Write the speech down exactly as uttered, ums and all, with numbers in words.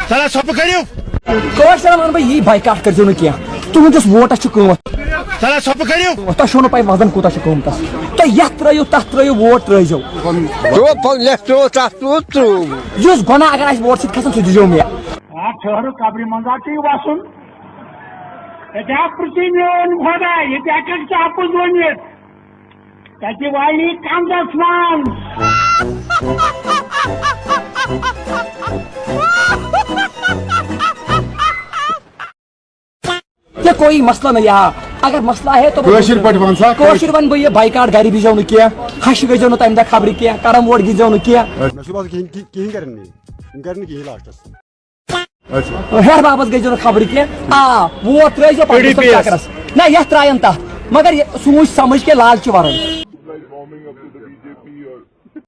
تَلہ ژھۄپہٕ کٔرِو۔ کٲشرٮ۪ن وَنہٕ بہٕ یی، بایکاٹ کٔرۍزیو نہٕ کینٛہہ۔ تُہٕنٛدِس ووٹَس چھُ قۭمَتھ۔ تَلہ ژھۄپہٕ کٔرِو۔ تۄہہِ چھُو نہٕ پَے وَزَن کوٗتاہ چھُ قۭمتَس۔ تُہۍ یَتھ ترٛٲیِو، تَتھ ترٛٲیِو، ووٹ ترٛٲیزیو۔ ترٛوو پھل، یَتھ ترٛوو، تَتھ ترٛوو، ترٛوو۔ یُس گۄناہ اگر آسہِ ووٹہٕ سۭتۍ کھَسان، سُہ دیٖزیو مےٚ۔ آ، ٹھٔہرو، قبرِ منٛز ہا چھُے وَسُن۔ ییٚتہِ ہا پرٛژھِ میون خۄداے، ییٚتہِ ہٮ۪کَکھ ژٕ اَپُز ؤنِتھ۔ تَتہِ والی کَنزَس منٛز۔ یہ کوئی مسئلہ نہیں ہے۔ اگر مسئلہ ہے تو وہ کٲشِر پٲٹھۍ وَن سا، کٲشِر وَنہٕ بہٕ یہِ بایکاٹ، گرِ بِہزیو نہٕ کینٛہہ، ہَشہِ گٔژھزیو نہٕ تَمہِ دۄہ خبرِ کینٛہہ، کرم ووٹ گِنٛدزیو نہٕ کینٛہہ۔ مےٚ چھُ باسان کِہیٖنۍ، کِہیٖنۍ، کِہیٖنۍ کَرن نہٕ یہِ، یِم کَرن نہٕ کِہیٖنۍ لاسٹَس۔ اچھا۔ ہیرٕ بابس گٔے ضروٗرت خبرٕ کینٛہہ۔ آ، ووٹ ترٲیزیو پننِس ٹی ڈی پی یس۔ چکرس۔ نہ، یتھ ترایَن تتھ۔ مگر یہِ سوٗنچ سمجھ کینٛہہ لالچہِ ورٲے۔